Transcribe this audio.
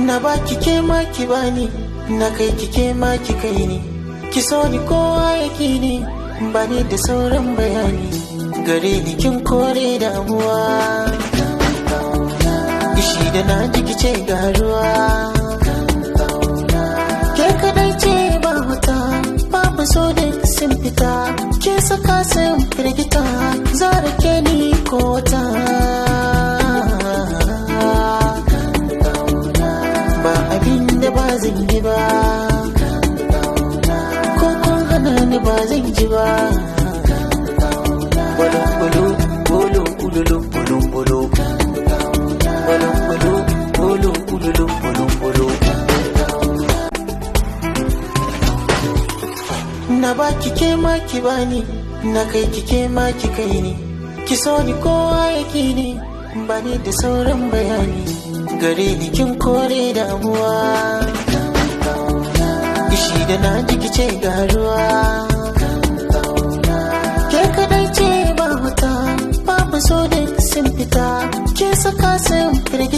Na baki ke ma ki bani, na kai ki ke ma ki kai ni. Ki so ni kowa ya ki ni, bani da sauran bayani. Gare ni kin kore damuwa. Ishi da na ji ki ce ga ruwa. Ke kadai ce ba wuta, babu so da sun fita. Ke saka sun firgita, zara ke ni ko wata. Ba abin da ba zan yi ba, ko kun hana ni ba zan ji ba. Bolo bolo bolo bolo bolo bolo bolo bolo bolo bolo bolo. Na baki ke ma ki bani, na kai ki ke ma ki kai ni. Ki so ni kowa ya ki ni, bani da sauran bayani. Gare ni kin kore damuwa. Ishi da na ji ki ce ga ruwa. Ke kadai ce ba wuta, babu so da sun fita. Ke saka sun firgita.